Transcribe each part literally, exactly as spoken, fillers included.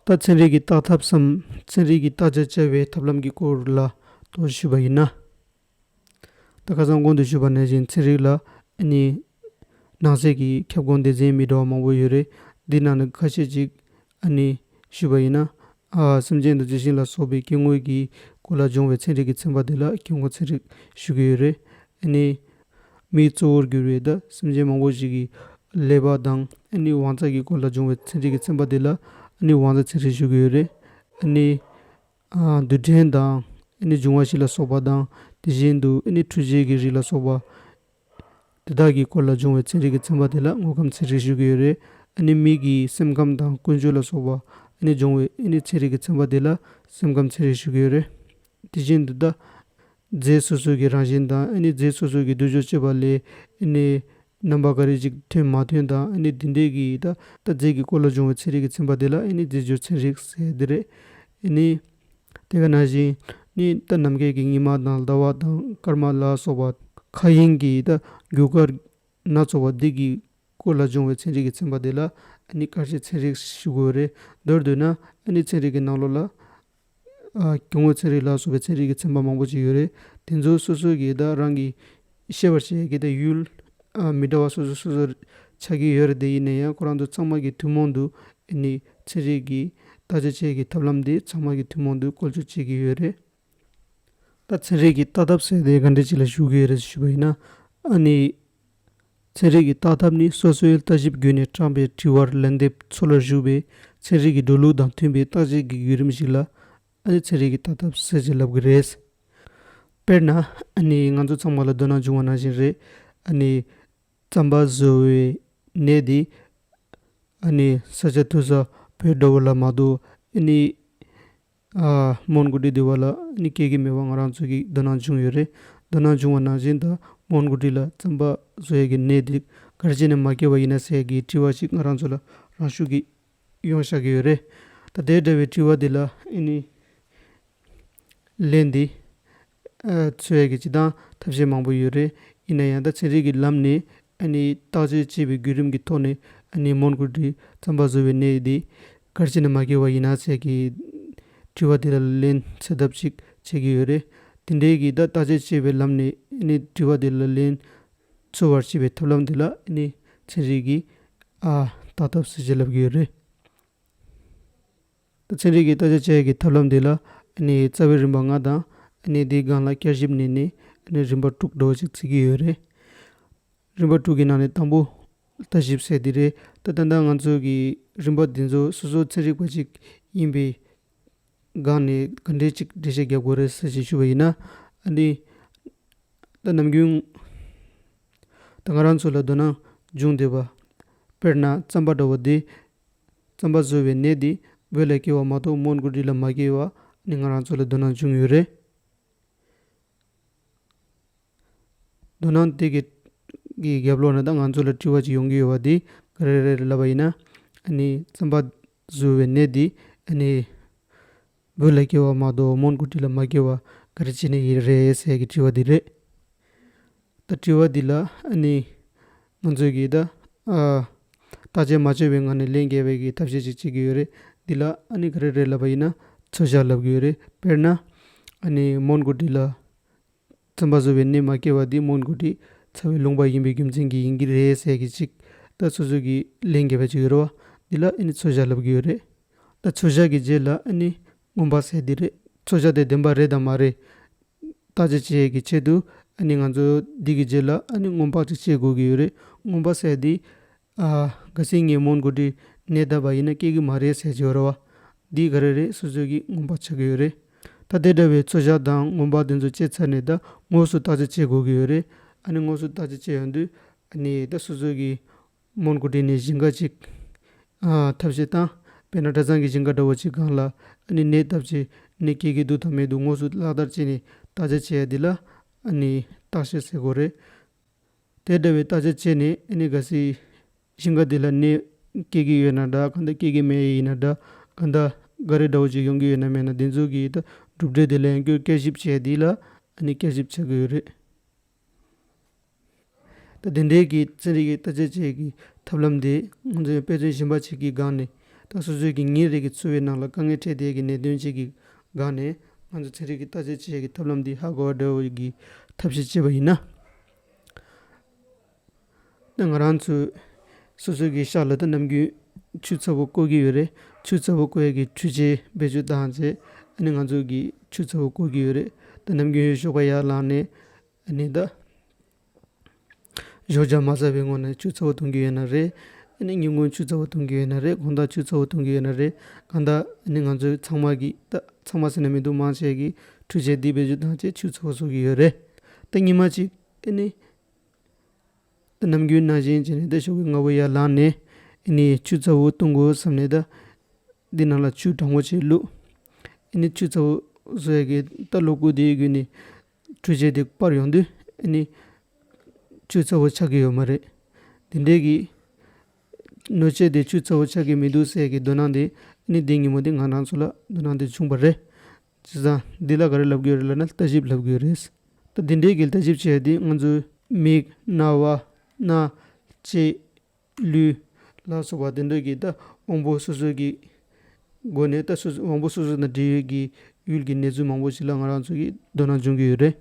ད་ཚན་རིག་གི་བརྟག་ཐབས་སམ་ཚན་རིག་གི་བརྟག་དཔྱད་བྱ་བའི་ཐབས་ལམ་གྱི་སྐོར་ལ་ཏོག་ཞུས་པ་ཡིན་ན། ད་ཁ་སང་གོང་དུ་ཞུས་པ་ནང་བཞིན་ཚན་རིག་ལ་ཨ་ནི་ནང་གསེས་ཀྱི་ཁྱབ་ཁོངས་སྡེ་ཚན་མི་འདྲ་བ་མང་པོ་ཡོད་རེད། འདི་ནང་ནས་ཁ་ཤས་ཅིག་ཨ་ནི་ཞུས་པ་ཡིན་ན། ཨ་སེམས་ཅན་དང་ཇི་བཞིན་ལ་སོགས་པའི་སྐྱེ་དངོས་ཀྱི་སྐོར་ལ་སྦྱོང་བའི་ཚན་རིག་གི་ཚན་པ་དེ་ལ་སྐྱེ་དངོས་ཚན་རིག་ཞུ་གི་ཡོད་རེད། ཨ་ནི་མིའི་གཙོ་བོར་གྱུར་པའི་ད་སེམས་ཅན་མང་པོ་ཞིག་གི་ཀླད་པ་དང་ཨ་ནི་དབང་རྩ་གི་སྐོར་ལ་སྦྱོང་བའི་ཚན་རིག་གི་ཚན་པ་དེ་ལ་ཨ་ནི་དབང་རྩ་ཚན་རིག་ཞུ་གི་ཡོད་རེད། ཨ་ནི་ཨ་རྡུལ་ཕྲན་དང་ཨ་ནི་འབྱུང་བ་བཞི་ལ་སོགས་པ་དང་དེ་བཞིན་དུ་ཨ་ནི་འཕྲུལ་ཆས་ཀྱི་རིགས་ལ་སོགས་པ་དེ་དག་གི་སྐོར་ལ་སྦྱོང་བའི་ཚན་རིག་གི་ཚན་པ་དེ་ལ་དངོས་ཁམས་ཚན་རིག་ཞུ་གི་ཡོད་རེད། ཨ་ནི་མི་གི་སེམས་ཁམས་དང་ཀུན་སྤྱོད་ལ་སོགས་པ་ཨ་ནི་སྦྱོང་བའི་ཨ་ནི་ཚན་རིག་གི་ཚན་པ་དེ་ལ་སེམས་ཁམས་ཚན་རིག་ཞུ་གི་ཡོད་རེད། དེ་བཞིན་དུ་ད་རྫས་སོ་སོ་གི་རང་བཞིན་དང་ཨ་ནི་རྫས་སོ་སོ་གི་འདུ་བྱེད་སྤྱོད་པ་ལས་ཨ་ནི་རྣམ་པ་ག་རེ་ཅིག་ཐོན་མ་ཐོན་དང་ཨ་ནི་འདི་འདྲའི་གི་ད་ད་རྫས་ཀྱི་སྐོར་ལ་སྦྱོང་བའི་ཚན་རིག་གི་ཚན་པ་དེ་ལ་ཨ་ནི་རྫས་སྦྱོར་ཚན་རིག་ཟེར་འདི་རེད། ཨ་ནི་དེ་ག་ནང་བཞིན་ནི་ད་ནམ་མཁའི་གི་ཉི་མ་དང་ཟླ་བ་དང་སྐར་མ་ལ་སོགས་པ་མཁའ་དབྱིངས་ཀྱི་ད་རྒྱུ་སྐར་སྣ་ཚོགས་པ་འདི་གི་སྐོར་ལ་སྦྱོང་བའི་ཚན་རིག་གི་ཚན་པ་དེ་ལ་ཨ་ནི་སྐར་ཆ་ཚན་རིག་ཞུ་དགོས་རེད། མདོར་བསྡུས་ན་ཨ་ནི་ཚན་རིག་གི་ནང་ལོགས་ལ་ཨ་སྐྱེ་དངོས་ཚན་རིག་ལ་སོགས་པའི་ཚན་རིག་གི་ཚན་པ་མང་པོ་ཅིག་ཡོད་རེད། དེ་ཚོ་སོ་སོ་གི་ད་རང་གི་ཤེས་པར་བྱེད་ཀྱི་ད་ཡུལ་ཨ་མི་འདྲ་བ་སོ་སོ་སོ་སོར་ཆགས་ཀྱི་ཡོད་རེད། དེ་ཡིན་ན་ཡང་ཁོ་རང་ཚོ་ཚང་མ་གི་ཐུན་མོང་དུ་ཨ་ནི་ཚན་རིག་གི་བརྟག་དཔྱད་བྱེད་ཀྱི་ཐབས་ལམ་དེ་ཚང་མ་གི་ཐུན་མོང་དུ་བཀོལ་སྤྱོད་བྱེད་ཀྱི་ཡོད་རེད། ད་ཚན་རིག་གི་ལྟ་ཐབས་ཟེར་དེ་ག་འདྲ་ཅིག་ལ་ཞུ་གི་ཡོད་རེད་ཞུས་པ་ཡིན་ན། ཨ་ནི་ཚན་རིག་གི་ལྟ་ཐབས་ནི་སོ་སོའི་ལྟ་ཞིབ་བརྒྱུད་ནས་དྲངས་པའི་དྲི་བར་ལན་འདེབས་འཚོལ་བར་ཞུགས་པའི་ཚན་རིག་གི་འགྲོ་ལུགས་དང་མཐུན་པའི་བརྟག་དཔྱད་ཀྱི་བརྒྱུད་རིམ་ཞིག་ལ་ཨ་ནི་ཚན་རིག་གི་ལྟ་ཐབས་ཟེར་ཅིག་ལབ་ཀྱི་རེད། དཔེར་ན་ཨ་ནི་ང་ཚོ་ཚང་མ་ལ་དོ་སྣང་བྱུང་བ་ནང་བཞིན་རེད། ཨ་ནི་རྩམ་པ་བཟོ་བའི་ནད་དེ་ཨ་ནི་ས་ཆ་འཐུས་ས་བོད་འདྲ་བོ་ལ་མ་གཏོགས་ཨ་ནི་ཨ་མོན་གྷོ་ཊི་འདི་བ་ལ་ཨ་ནི་སྐྱེ་གི་མེད་པ་ང་རང་ཚོ་གི་དོ་སྣང་བྱུང་ཡོད་རེད། དོ་སྣང་བྱུང་བ་ནང་བཞིན་ད་མོན་གྷོ་ཊི་ལ་རྩམ་པ་བཟོ་ཡས་ཀྱི་ནད་དེ་ག་རེ་བྱས་ནས་མ་སྐྱེ་བ་ཡིན་ན་ཟེར་ཡས་ཀྱི་དྲི་བ་ཞིག་ང་རང་ཚོ་ལ་རང་ཤུགས་ཀྱིས་ཡོང་བཞག་གི་ཡོད་རེད། ད་དེ་འདྲ་བའི་དྲི་བ་འདི་ལ་ཨ་ནི་ལན་འདི་ཨ་འཚོལ་ཡ་གི་སྤྱིར་བཏང་ཐབས་ཤེས་མང་པོ་ཡོད་རེད། ཡིན་ན་ཡང་ད་ཚན་རིག་གི་ལམ་ནས་ཨ་ནི་བརྟག་དཔྱད་བྱས་པའི་བརྒྱུད་རིམ་གྱི་ཐོག་ནས་ཨ་ནི་མོན་གྷོ་ཊི་རྩམ་པ་བཟོ་བའི་ནད་འདི་ག་རེ་བྱས་ནས་མ་སྐྱེ་བ་ཡིན་ན་ཟེར་གྱི་དྲི་བ་དེ་ལ་ལན་འཚོལ་ཐབས་ཅིག་བྱེད་ཀྱི་ཡོད་རེད། དེ་འདྲའི་གི་ད་བརྟག་དཔྱད་བྱས་པའི་ལམ་ནས་ཨ་ནི་དྲི་བ་དེ་ལ་ལན་འཚོལ་བར་བྱེད་པའི་ཐབས་ལམ་དེ་ལ་ཨ་ནི་ཚན་རིག་གི་ཨ་བརྟག་ཐབས་ཟེར་ཅིག་ལབ་ཀྱི་ཡོད་རེད། ད་ཚན་རིག་གི་བརྟག་དཔྱད་བྱེད་ཡག་གི་ཐབས་ལམ་དེ་ལ་ཨ་ནི་རྩ་བའི་རིམ་པ་ལྔ་དང་ཨ་ནི་དེའི་སྒང་ལ་བསྐྱར་ཞིབ་ནས་ནི་ཨ་ནི་རིམ་པ་དྲུག་འདྲ་བོ་ཅིག་བརྩི་གི་ཡོད་རེད། རིམ་པ་དྲུག་གི་ནང་ནས་དང་པོ་ལྟ་ཞིབ་ཟེར་དེ་རེད། ད་ད་ལྟ་ང་ཚོ་གི་རིམ་པ་འདི་ཚོ་སོ་སོ་ཚན་རིག་པ་ཅིག་ཡིན་པའི་སྒང་ནས་ག་འདྲས་ཅིག་འགྲེལ་བཤད་རྒྱབ་དགོས་རེད་ཟེར་ཅིག་ཞུས་པ་ཡིན་ན། ཨ་ནི་ད་ནམ་རྒྱུན་ད་ང་རང་ཚོ་ལ་དོ་སྣང་བྱུང་བསྡད་པ། དཔེར་ན་རྩམ་པ་འདྲ་བོ་དེ། རྩམ་པ་བཟོ་བའི་ནད་འདི་བོད་ལ་སྐྱེ་བ་མ་གཏོགས་མོན་གྷོ་ཊི་ལ་མ་སྐྱེ་བ་ནི་ང་རང་ཚོ་ལ་དོ་སྣང་བྱུང་ཡོད་རེད། དོ་སྣང་དེ་གི་གི་རྒྱབ་ལོགས་ན་ད་ང་ཚོ་ལ་དྲི་བ་ཅིག་ཡོང་གི་ཡོད་པ་འདི་ག་རེ་རེད་ལབ་པ་ཡིན་ན། ཨ་ནི་རྩམ་པ་བཟོ་བའི་ནད་འདི་ཨ་ནི་བོད་ལ་སྐྱེ་བ་མ་གཏོགས་མོན་གྷོ་ཊི་ལ་མ་སྐྱེ་བ་ག་རེ་བྱས་ནས་ཡིན་རེད་ཟེར་གི་དྲི་བ་འདི་རེད། ད་དྲི་བ་འདི་ལ་ཨ་ནི་ང་ཚོས་ཀྱིས་ད་ཨ་བརྟག་དཔྱད་མ་བྱས་པའི་ངང་ནས་ལན་རྒྱག་པའི་གི་ཐབས་ཤེས་ཅིག་བྱེད་ཀྱི་ཡོད་རེད། འདི་ལ་ཨ་ནི་ག་རེ་རེད་ལབ་པ་ཡིན་ན་ཚོད་བཞག་ལབ་ཀྱི་ཡོད་རེད། དཔེར་ན་ཨ་ནི་མོན་གྷོ་ཊི་ལ་རྩམ་པ་བཟོ་བའི་ནད་མ་སྐྱེ་བ་འདི་མོན་གྷོ་ཊི་ཚ་བའི་ལུང་པ་ཡིན་པའི་རྒྱུ་མཚན་གྱིས་ཡིན་གྱི་རེད་ཟེར་གི་ཅིག་ད་སོ་སོ་གི་ལན་རྒྱག་པ་ཅིག་ཡོད་རེད་བ། འདི་ལ་ཨ་ནི་ཚོད་བཞག་ལབ་ཀྱི་ཡོད་རེད། ད་ཚོད་བཞག་གི་རྗེས་ལ་ཨ་ནི་སྔོན་དཔག་ཟེར་འདི་རེད། ཚོད་བཞག་དེ་བདེན་པ་རེད་དམ་མ་རེད། བརྟག་དཔྱད་བྱེད་ཡས་ཀྱི་ཆེད་དུ་ཨ་ནི་ང་ཚོ་འདི་གི་རྗེས་ལ་ཨ་ནི་སྔོན་དཔག་ཅིག་བྱེད་དགོས་ཀྱི་ཡོད་རེད། སྔོན་དཔག་ཟེར་འདི་ཨ་གལ་སྲིད་ངས་མོན་གྷོ་ཊི་ནད་བཏབ་པ་ཡིན་ན་སྐྱེ་གི་མ་རེད་ཟེར་གྱི་ཡོད་རེད་བ། འདི་ག་རེ་རེད། སོ་སོ་གི་སྔོན་དཔག་ཆགས་ཀྱི་ཡོད་རེད། ད་དེ་འདྲ་བའི་ཚོད་བཞག་དང་སྔོན་དཔག་དེ་ཚོ་བྱས་ཚར་ནས་ད་དངོས་སུ་བརྟག་དཔྱད་བྱེད་དགོས་ཀྱི་ཡོད་རེད། ཨ་ནི་དངོས་སུ་བརྟག་དཔྱད་བྱེད་ཡོང་དུས་ཨ་ནི་ད་སོ་སོ་གི་མོན་གྷོ་ཊི་ནས་ཞིང་ཁ་ཅིག་ཨ་ཐབས་ཤེས་བཏང་། དཔེར་ན་གྲྭ་ཚང་གི་ཞིང་ཁ་འདྲ་བོ་ཅིག་སྒང་ལ་ཨ་ནི་ནད་བཏབ་བྱས་ནད་སྐྱེ་གི་འདུག་དང་མི་འདུག་དངོས་སུ་ལག་བསྟར་བྱས་ནས་བརྟག་དཔྱད་བྱེད་ཡ་འདི་ལ་ཨ་ནི་བརྟག་དཔྱད་ཟེར་དགོས་རེད། དེ་འདྲ་བའི་བརྟག་དཔྱད་བྱས་ནས་ཨ་ནི་གལ་སྲིད་ཞིང་ཁ་འདི་ལ་ནད་སྐྱེ་གི་ཡོད་ན་འདྲ། གང་ལྟར་སྐྱེ་གི་མེད་ཡིན་ན་འདྲ། གང་ལྟར་ག་རེ་འདྲ་བོ་ཅིག་ཡོང་གི་ཡོད་ན་མེད་ན་འདི་ཚོ་གི་ད་གྲུབ་འབྲས་དེ་ལ་ཡང་བསྐྱར་བསྐྱར་ཞིབ་བྱས་འདི་ལ་ཨ་ནི་བསྐྱར་ཞིབ་བྱ་གི་ཡོད་རེད། ད་དེ་འདྲའི་གི་ཚན་རིག་གི་བརྟག་དཔྱད་བྱེད་ཀྱི་ཐབས་ལམ་དེ་ང་ཚོས་དཔེ་མཚོན་གཞན་པ་ཅིག་གི་སྒང་ནས་ ད་སོ་སོའི་གི་ཉིན་རེ་གི་འཚོ་བའི་ནང་ལ་དཀའ་ངལ་འཕྲད་བསྡད་ཀྱི་གནད་དོན་ཅིག་གི་སྒང་ནས་ང་ཚོ་ཚན་རིག་གི་བརྟག་དཔྱད་བྱེད་ཡས་ཀྱི་ཐབས་ལམ་འདི་ཧ་གོ་བ་འདྲ་བོ་གི་ཐབས་ཤེས་བྱས་པ་ཡིན་ན། ད་ང་རང་ཚོས་སོ་སོའི་གི་ཤག་ལ་ད་ནམ་རྒྱུན་ཆུ་ཚ་བོ་བསྐོལ་གྱི་ཡོད་རེད། ཆུ་ཚ་བོ་བསྐོལ་ཡས་ཀྱི་འཕྲུལ་ཆས་བེད་སྤྱོད་བཏང་བྱས་ཨ་ནི་ང་ཚོ་གི་ཆུ་ཚ་བོ་བསྐོལ་གྱི་ཡོད་རེད། ད་ནམ་རྒྱུན་ཞོགས་པ་ཡར་ལངས་ནས་ཨ་ནི་ད། ཞོགས་ཇ་མ་ཟ་བའི་སྔོན་ནས་ཆུ་ཚ་བོ་འཐུང་གི་ཡོད་ན་རེད། ཨ་ནི་ཉིན་གུང་ཆུ་ཚ་བོ་འཐུང་གི་ཡོད་ན་རེད། དགོང་དག་ཆུ་ཚ་བོ་འཐུང་གི་ཡོད་ན་རེད། གང་ལྟར་ཨ་ནི་ང་ཚོའི་ཚང་མ་གི་ད་ཚང་མ་ཟེར་ན་མི་འདུག་མང་ཆེ་གི་འཕྲུལ་ཆས་འདི་བེད་སྤྱོད་བཏང་བྱས་ཆུ་ཚ་བོ་བཟོ་གི་ཡོད་རེད། ད་ཉི་མ་གཅིག་ཨ་ནི་ད་ནམ་རྒྱུན་ནང་བཞིན་བྱས་ནས་ད་ཞོགས་ཀྱི་སྔ་པོ་ཡར་ལངས་ནས་ཨ་ནི་ཆུ་ཚ་བོ་འཐུང་དགོས་བསམ་ནས་ད་འདི་ནང་ལ་ཆུ་གྲང་མོ་ཅིག་བླུགས། ཨ་ནི་ཆུ་ཚ་བོ་བཟོ་ཡས་ཀྱི་ད་གློག་སྒུག་དེའི་བརྒྱུད་ནས། འཕྲུལ་ཆས་དེ་སྤར་ཡོང་དུས་ཨ་ནི་ཆུ་ཚ་བོ་ཆགས་ཀྱི་ཡོད་མ་རེད། དེ་འདྲའི་གི་སྣོད་ཆས་དེ་ཆུ་ཚ་བོ་ཆགས་ཀྱི་མི་འདུག་ཟེར་གྱི་དོ་སྣང་དེ་ཨ་ནི་དེ་ཉིན་མོ་དེ་ང་རང་ཚོ་ལ་དོ་སྣང་དེ་བྱུང་བ་རེད། བྱས་ཙང་འདི་ལ་ག་རེ་ལབ་དགོས་རེད་ལབ་ན་ལྟ་ཞིབ་ལབ་དགོས་རེད། ད་དེ་འདྲའི་གི་ལྟ་ཞིབ་བྱས་དེ་ང་ཚོའི་མིག་རྣ་བ་སྣ་ལྕེ། ལུས་ལ་སོགས་པ་དེ་འདྲ་གི་ད་དབང་པོ་སོ་སོ་གི་སྒོ་ནས་ད་སོ་སོ་དབང་པོ་སོ་སོ་དང་འབྲེལ་ཡོད་ཀྱི་ཡུལ་གྱི་གནས་ཚུལ་མང་པོ་ཞིག་ལ་ང་རང་ཚོ་གི་དོ་སྣང་འབྱུང་གི་ཡོད་རེད།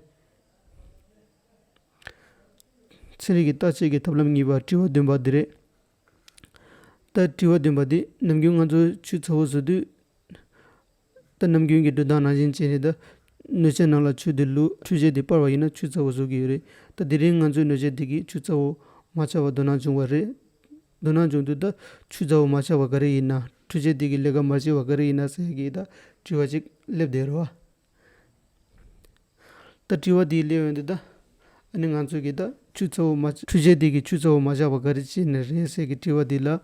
ཚན་རིག་གི་བརྟག་དཔྱད་ཀྱི་ཐབས་ལམ་གཉིས་པ་དྲི་བ་བདུན་པ་འདི་རེད། ད་དྲི་བ་བདུན་པ་འདི་ནམ་རྒྱུན་ང་ཚོ་ཆུ་ཚ་བོ་བཟོ་དུས། ད་ནམ་རྒྱུན་གྱི་འགྲོ་སྟངས་ནང་བཞིན་བྱས་ནས་ད། སྣོད་ཆས་ནང་ལ་ཆུ་དེ་བླུགས་འཕྲུལ་ཆས་དེ་སྤར་བ་ཡིན་ན་ཆུ་ཚ་བོ་བཟོ་གི་ཡོད་རེད། ད་དེ་རིང་ང་ཚོའི་སྣོད་ཆས་དེ་གིས་ཆུ་ཚ་བོ་མ་ཆགས་པ་དོ་སྣང་བྱུང་བ་རེད། དོ་སྣང་བྱུང་དུས་ད་ཆུ་ཚ་བོ་མ་ཆགས་པ་ག་རེ་ཡིན་ན་འཕྲུལ་ཆས་དེ་གིས་ལས་ཀ་མ་བྱས་པ་ག་རེ་ཡིན་ན་ཟེར་གྱི་ད་དྲི་བ་ཅིག་སླེབས་བསྡད་རེད་བ། ད་དྲི་བ་དེ་སླེབས་ཡོང་དུས་ད། ཨ་ནི་ང་ཚོ་གིས་ད་ཆུ་ཚ་བོ་མ་འཕྲུལ་ཆས་དེ་གིས་ཆུ་ཚ་བོ་མ་ཆགས་པ་ག་རེ་བྱས་ནས་རེད་ཟེར་གྱི་དྲི་བ་དེ་ལ།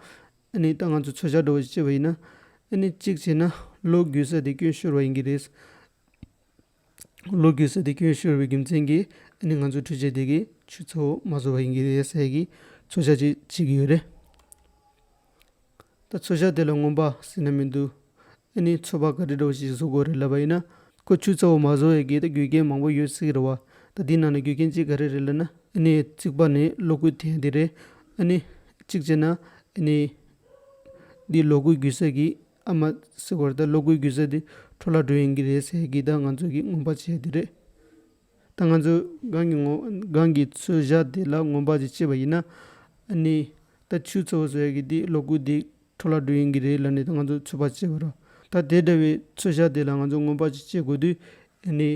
ཨ་ནི་ད་ང་ཚོ་ཚོད་བྱ་འདྲ་བོ་ཞིག་བྱས་པ་ཡིན་ན། ཨ་ནི་གཅིག་བྱས་ན་གློག་རྒྱུ་ས་དེ་སྐྱོན་ཤོར་བ་ཡིན་གྱི་རེད། གློག་རྒྱུ་ས་དེ་སྐྱོན་ཤོར་བའི་རྒྱུ་མཚན་གྱིས་ཨ་ནི་ང་ཚོ་འཕྲུལ་ཆས་དེ་གིས་ཆུ་ཚ་བོ་མ་བཟོ་བ་ཡིན་གྱི་རེད་ཟེར་གྱི་ཚོད་བྱ་ཅིག་བྱེད་ཀྱི་ཡོད་རེད། ད་ཚོད་བྱ་དེ་ལ་སྔོན་པ་ཟེར་ན་མི་འདུག་ཨ་ནི་ཚོད་དཔག་ག་རེ་འདྲ་བོ་ཞིག་བཟོ་དགོས་རེད་ལབ་པ་ཡིན་ན། ཁོ་ཆུ་ཚ་བོ་མ་བཟོ་ཡས་ཀྱི་ད་རྒྱུ་རྐྱེན་མང་པོ་ཡོད་སྲིད་ཀྱི་རེད་བ། ད་འདི་ནང་ནས་རྒྱུ་རྐྱེན་གཅིག་ག་རེ་རེད་ལབ་ན། ཨ་ནི་རྩིག་པ་ནས་གློག་སྐུད་འཐེན་ཡས་དེ་རེད། ཨ་ནི་གཅིག་བྱས་ན་ཨ་ནི་འདི་གློག་སྐུད་རྒྱུ་ས་གི་ཨ་མ་ཟེར་བར་ད་གློག་སྐུད་རྒྱུ་ས་དེ་འཕྲོ་བརླག་འགྲོ་ཡིན་གྱི་རེད་ཟེར་གྱི་ད་ང་ཚོ་གི་སྔོན་དཔག་བྱས་དེ་རེད། ད་ང་ཚོ་སྒང་གི་ངོ་སྒང་གི་ཚོད་བྱ་དེ་ལ་སྔོན་དཔག་ཅིག་བྱས་པ་ཡིན་ན། ཨ་ནི་ད་ཆུ་ཚ་བོ་བཟོ་ཡ་གི་དེ་གློག་སྐུད་དེ་འཕྲོ་བརླག་འགྲོ་ཡིན་གྱི་རེད་ལབ་ནས་ད་ང་ཚོ་ཚོད་དཔག་བྱས་པ་རེད། ད་དེ་འདྲ་བའི་ཚོད་བྱ་དེ་ལ་ང་ཚོ་སྔོན་དཔག་ཅིག་བྱེད་དགོས་དུས་ཨ་ནི་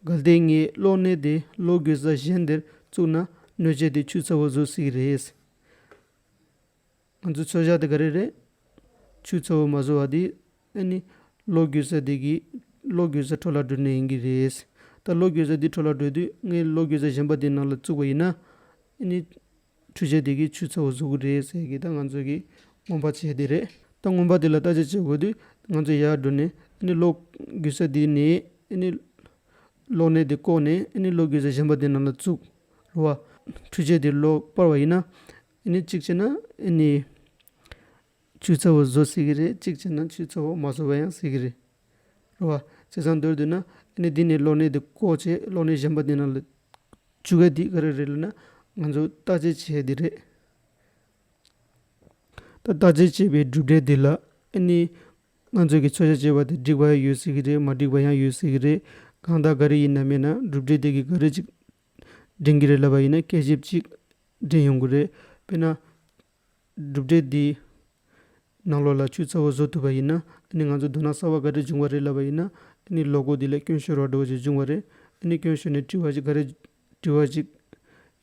གལ་ཏེ་ངས་གློག་སྣེ་དེ་གློག་རྒྱུ་ས་གཞན་དེར་བཙུགས་ན་སྣོད་ཆས་དེ་ཆུ་ཚ་བོ་བཟོ་སྲིད་ཀྱི་རེད། ང་ཚོའི་ཚོད་བྱ་དེ་ག་རེ་རེད། ཆུ་ཚ་བོ་མ་བཟོ་བ་དེ་ཨ་ནི་གློག་རྒྱུ་ས་དེ་གི་གློག་རྒྱུ་ས་འཕྲོ་བརླག་འགྲོ་ནི་ཡིན་གྱི་རེད། ད་གློག་རྒྱུ་ས་དེ་འཕྲོ་བརླག་འགྲོ་དུས་ངས་གློག་རྒྱུ་ས་གཞན་པ་དེ་ནང་ལ་བཙུགས་པ་ཡིན་ན་ཨ་ནི་འཕྲུལ་ཆས་དེ་གིས་ཆུ་ཚ་བོ་བཟོ་གི་རེད་ཟེར་གི་ད་ང་ཚོ་གི་སྔོན་དཔག་བྱས་དེ་རེད། ད་སྔོན་དཔག་དེ་ལ་བརྟག་དཔྱད་བྱེད་དགོས་དུས་ང་ཚོ་ཡར་འགྲོ་ནས་ཨ་ནི་གློག་རྒྱུ་ས་དེ་ནས་ཨ་ནི་གློག་སྣེ་དེ་བཀོག་ནས་ཨ་ནི་གློག་རྒྱུ་ས་གཞན་པ་དེ་ནང་ལ་བཙུགས་རེད་བ། འཕྲུལ་ཆས་དེ་གློག་སྤར་བ་ཡིན་ན་ཨ་ནི་གཅིག་བྱས་ན་ཨ་ནི་ཆུ་ཚ་བོ་བཟོ་སྲིད་ཀྱི་རེད། གཅིག་བྱས་ན་ཆུ་ཚ་བོ་མ་བཟོ་བ་ཡང་སྲིད་ཀྱི་རེད། རེད་བ། བྱས་ཙང་མདོར་བསྡུས་ན་ཨ་ནི་འདི་ནས་གློག་སྣེ་དེ་བཀོག་བྱས་གློག་སྣེ་གཞན་པ་དེ་ནང་ལ་བཅུག་ག་དེ་ག་རེ་རེད་ལབ་ན་ང་ཚོ་བརྟག་དཔྱད་བྱས་དེ་རེད། ད་བརྟག་དཔྱད་བྱས་པའི་གྲུབ་འབྲས་དེ་ལ་ཨ་ནི་ང་ཚོ་གི་ཚོད་བྱ་བྱས་པ་དེ་འགྲིག་པ་ཡང་ཡོད་སྲིད་ཀྱི་རེད། མ་འགྲིག་པ་ཡང་ཡོད་སྲིད་ཀྱི་རེད། གང་ལྟར་ག་རེ་ཡིན་ན་མིན་ན་གྲུབ་འབྲས་དེ་གི་ག་རེ་ཅིག་འདྲེན་གྱི་རེད་ལབ་པ་ཡིན་ན་སྐད་ཆ་ཅིག་འདྲེན་ཡོང་གི་རེད། དཔེར་ན། གྲུབ་འབྲས་འདི་ནང་ལོགས་ལ་ཆུ་ཚ་བོ་བཟོ་ཐུབ་པ་ཡིན་ན་ཨ་ནི་ང་ཚོ་དོ་སྣང་གསར་པ་ག་རེ་བྱུང་བ་རེད་ལབ་པ་ཡིན་ན་ཨ་ནི་གློག་སྒོ་འདི་ལ་སྐྱོན་ཤོར་བ་འདྲ་བོ་ཞིག་བྱུང་བ་རེད། ཨ་ནི་སྐྱོན་ཤོར་ནས་དྲི་བ་ཞིག་ག་རེ་དྲི་བ་ཞིག་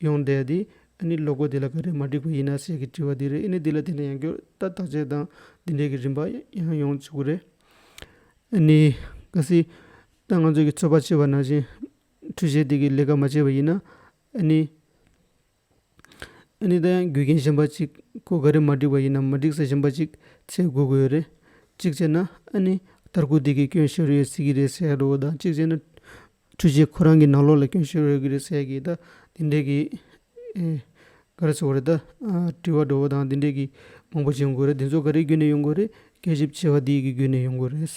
ཡོང་བསྡད་དེ་ཨ་ནི་གློག་སྒོ་འདི་ལ་ག་རེ་མ་འགྲིག་པ་ཡིན་ན་ཟེར་གྱི་དྲི་བ་འདི་རེད། ཨ་ནི་འདི་ལ་དེ་འདྲ་ཡང་བསྐྱར་ད་བརྟག་དཔྱད་དང་འདི་འདྲའི་གི་རིམ་པ་ཡང་ཡོང་བཅུག་གི་རེད། ཨ་ནི་གལ་སྲིད་ད་ང་ཚོ་གི་ཚོད་དཔག་བྱས་པ་ནང་བཞིན་འཕྲུལ་ཆས་འདི་གི་ལས་ཀ་མ་བྱས་པ་ཡིན་ན་ཨ་ནི། ཨ་ནི་ད་ཡང་རྒྱུ་རྐྱེན་གཞན་པ་ཅིག་ཁོ་ག་རེ་མ་འགྲིག་པ་ཡིན་ན་མ་འགྲིག་ས་གཞན་པ་ཅིག་འཚོལ་དགོས་ཀྱི་ཡོད་རེད། གཅིག་བྱས་ན་ཨ་ནི་ཏར་ཁུ་དེ་གི་སྐྱོན་ཤོར་ཡོད་སྲིད་ཀྱི་རེད་ཟེར་ཡ་འདྲ་བོ་དང་གཅིག་བྱས་ན་འཕྲུལ་ཆས་ཁོ་རང་གི་ནང་ལོགས་ལ་སྐྱོན་ཤོར་ཡོད་ཀྱི་རེད་ཟེར་ཡ་གི་ད་དེ་འདྲའི་གི་ཨེ་ག་རེ་ཟེར་དགོས་རེད། ད་ཨ་དྲི་བ་འདྲ་བོ་དང་དེ་འདྲའི་གི་མང་པོ་ཅིག་ཡོང་གི་རེད། དེ་ཚོ་ག་རེའི་བརྒྱུད་ནས་ཡོང་གི་རེད། སྐད་ཞིབ་བྱས་པ་དེའི་གི་བརྒྱུད་ནས་ཡོང་གི་རེད།